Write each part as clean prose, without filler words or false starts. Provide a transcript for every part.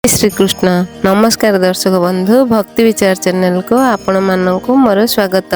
ଶ୍ରୀକୃଷ୍ଣ। ନମସ୍କାର ଦର୍ଶକ ବନ୍ଧୁ, ଭକ୍ତି ବିଚାର ଚ୍ୟାନେଲକୁ ଆପଣମାନଙ୍କୁ ମୋର ସ୍ୱାଗତ।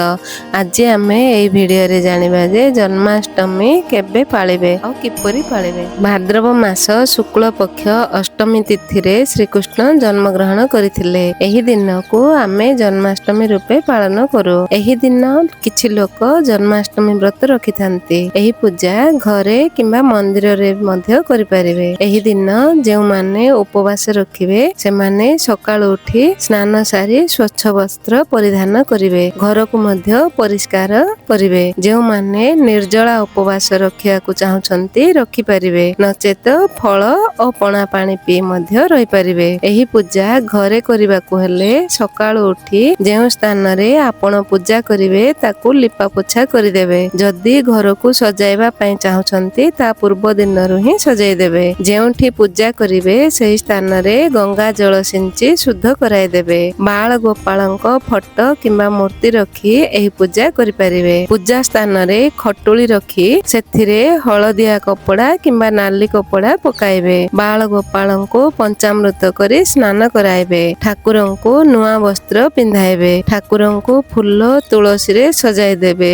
ଆଜି ଆମେ ଏହି ଭିଡ଼ିଓରେ ଜାଣିବା ଯେ ଜନ୍ମାଷ୍ଟମୀ କେବେ ପାଳିବେ ଆଉ କିପରି ପାଳିବେ। ଭାଦ୍ରବ ମାସ ଶୁକ୍ଳ ପକ୍ଷ ଅଷ୍ଟମୀ ତିଥିରେ ଶ୍ରୀକୃଷ୍ଣ ଜନ୍ମଗ୍ରହଣ କରିଥିଲେ। ଏହି ଦିନକୁ ଆମେ ଜନ୍ମାଷ୍ଟମୀ ରୂପେ ପାଳନ କରୁ। ଏହି ଦିନ କିଛି ଲୋକ ଜନ୍ମାଷ୍ଟମୀ ବ୍ରତ ରଖିଥାନ୍ତି। ଏହି ପୂଜା ଘରେ କିମ୍ବା ମନ୍ଦିରରେ ମଧ୍ୟ କରିପାରିବେ। ଏହି ଦିନ ଯେଉଁମାନେ ଉପବାସ ରଖିବେ, ସେମାନେ ସକାଳୁ ଉଠି ସ୍ନାନ ସାରି ସ୍ୱଚ୍ଛ ବସ୍ତ୍ର ପରିଧାନ କରିବେ। ଘରକୁ ମଧ୍ୟ ପରିଷ୍କାର କରିବେ। ଯେଉଁମାନେ ନିର୍ଜଳା ଉପବାସ ରଖିବାକୁ ଚାହୁଁଛନ୍ତି, ରଖିପାରିବେ, ନଚେତ ଫଳ ଓ ପଣା ପାଣି ପିଇ ମଧ୍ୟ ରହିପାରିବେ। ଏହି ପୂଜା ଘରେ କରିବାକୁ ହେଲେ ସକାଳୁ ଉଠି ଯେଉଁ ସ୍ଥାନରେ ଆପଣ ପୂଜା କରିବେ, ତାକୁ ଲିପା ପୋଛା କରିଦେବେ। ଯଦି ଘରକୁ ସଜାଇବା ପାଇଁ ଚାହୁଁଛନ୍ତି, ତା ପୂର୍ବ ଦିନରୁ ହିଁ ସଜାଇ ଦେବେ। ଯେଉଁଠି ପୂଜା କରିବେ, ସେହି ସ୍ଥାନରେ ଗଙ୍ଗା ଜଳ ସିଞ୍ଚି ଶୁଦ୍ଧ କରାଇଦେବେ। ବାଳ ଗୋପାଳଙ୍କ ଫଟୋ କିମ୍ବା ମୂର୍ତ୍ତି ରଖି ଏହି ପୂଜା କରିପାରିବେ। ପୂଜା ସ୍ଥାନରେ ଖଟୁଳି ରଖି ସେଥିରେ ହଳଦିଆ କପଡ଼ା କିମ୍ବା ନାଲି କପଡ଼ା ପକାଇବେ। ବାଳ ଗୋପାଳଙ୍କୁ ପଞ୍ଚାମୃତ କରି ସ୍ନାନ କରାଇବେ। ଠାକୁରଙ୍କୁ ନୂଆ ବସ୍ତ୍ର ପିନ୍ଧାଇବେ। ଠାକୁରଙ୍କୁ ଫୁଲ ତୁଳସୀରେ ସଜାଇ ଦେବେ।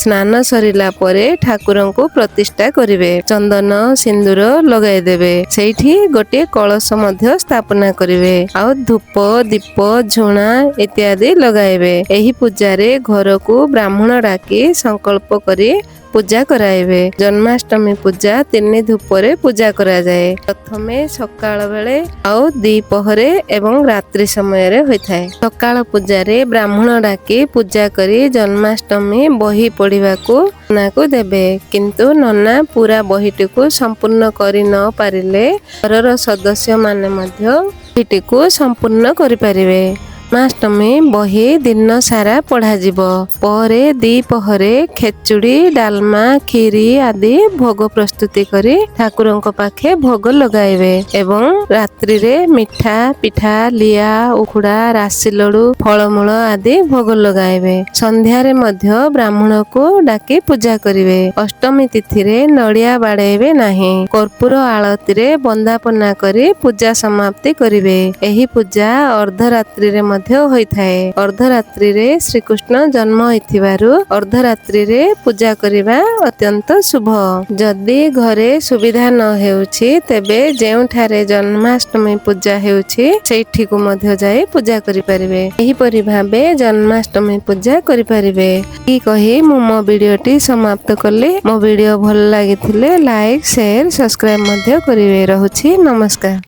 ସ୍ନାନ ସରିଲା ପରେ ଠାକୁରଙ୍କୁ ପ୍ରତିଷ୍ଠା କରିବେ। ଚନ୍ଦନ ସିନ୍ଦୁର ଲଗାଇଦେବେ। ସେଇଠି ଗୋଟିଏ କଳସ ମଧ୍ୟ ସ୍ଥାପନା କରିବେ ଆଉ ଧୂପ, ଦୀପ, ଝୁଣା ଇତ୍ୟାଦି ଲଗାଇବେ। ଏହି ପୂଜାରେ ଘରକୁ ବ୍ରାହ୍ମଣ ଡାକି ସଂକଳ୍ପ କରି ପୂଜା କରାଇବେ। ଜନ୍ମାଷ୍ଟମୀ ପୂଜା ତିନି ଧୂପରେ ପୂଜା କରାଯାଏ। ପ୍ରଥମେ ସକାଳ ବେଳେ, ଆଉ ଦ୍ୱିପହରେ ଏବଂ ରାତ୍ରି ସମୟରେ ହୋଇଥାଏ। ସକାଳ ପୂଜାରେ ବ୍ରାହ୍ମଣ ଡାକି ପୂଜା କରି ଜନ୍ମାଷ୍ଟମୀ ବହି ପଢିବାକୁ ନନାକୁ ଦେବେ। କିନ୍ତୁ ନନା ପୁରା ବହିଟିକୁ ସମ୍ପୂର୍ଣ୍ଣ କରି ନ ପାରିଲେ ଘରର ସଦସ୍ୟମାନେ ମଧ୍ୟ ବହିଟିକୁ ସମ୍ପୂର୍ଣ୍ଣ କରିପାରିବେ। ଜନ୍ମାଷ୍ଟମୀ ବହି ଦିନ ସାରା ପଢ଼ାଯିବ। ପରେ ଦ୍ୱିପହରେ ଖେଚୁଡ଼ି, ଡାଲମା, କ୍ଷୀରି ଆଦି ଭୋଗ ପ୍ରସ୍ତୁତି କରି ଠାକୁରଙ୍କ ପାଖେ ଭୋଗ ଲଗାଇବେ ଏବଂ ରାତ୍ରିରେ ମିଠା, ପିଠା, ଲିଆ, ଉଖୁଡ଼ା, ରାଶି ଲଡୁ, ଫଳମୂଳ ଆଦି ଭୋଗ ଲଗାଇବେ। ସନ୍ଧ୍ୟାରେ ମଧ୍ୟ ବ୍ରାହ୍ମଣକୁ ଡାକି ପୂଜା କରିବେ। ଅଷ୍ଟମୀ ତିଥିରେ ନଡ଼ିଆ ବାଡ଼େଇବେ ନାହିଁ। କର୍ପୂର ଆଳତିରେ ବନ୍ଦାପନା କରି ପୂଜା ସମାପ୍ତି କରିବେ। ଏହି ପୂଜା ଅର୍ଦ୍ଧରାତ୍ରିରେ ମଧ୍ୟ ହୋଇଥାଏ। ଅର୍ଦ୍ଧରାତ୍ରିରେ ଶ୍ରୀକୃଷ୍ଣ ଜନ୍ମ ହୋଇଥିବାରୁ ଅର୍ଦ୍ଧରାତ୍ରିରେ ପୂଜା କରିବା ଅତ୍ୟନ୍ତ ଶୁଭ। ଯଦି ଘରେ ସୁବିଧା ନ ହେଉଛି, ତେବେ ଯେଉଁଠାରେ ଜନ୍ମାଷ୍ଟମୀ ପୂଜା ହେଉଛି, ସେଇଠିକୁ ମଧ୍ୟ ଯାଇ ପୂଜା କରିପାରିବେ। ଏହିପରି ଭାବେ ଜନ୍ମାଷ୍ଟମୀ ପୂଜା କରିପାରିବେ କହି ମୁଁ ମୋ ଭିଡ଼ିଓଟି ସମାପ୍ତ କଲି। ମୋ ଭିଡ଼ିଓ ଭଲ ଲାଗିଥିଲେ ଲାଇକ୍, ସେୟାର, ସବସ୍କ୍ରାଇବ ମଧ୍ୟ କରିବେ। ରହୁଛି, ନମସ୍କାର।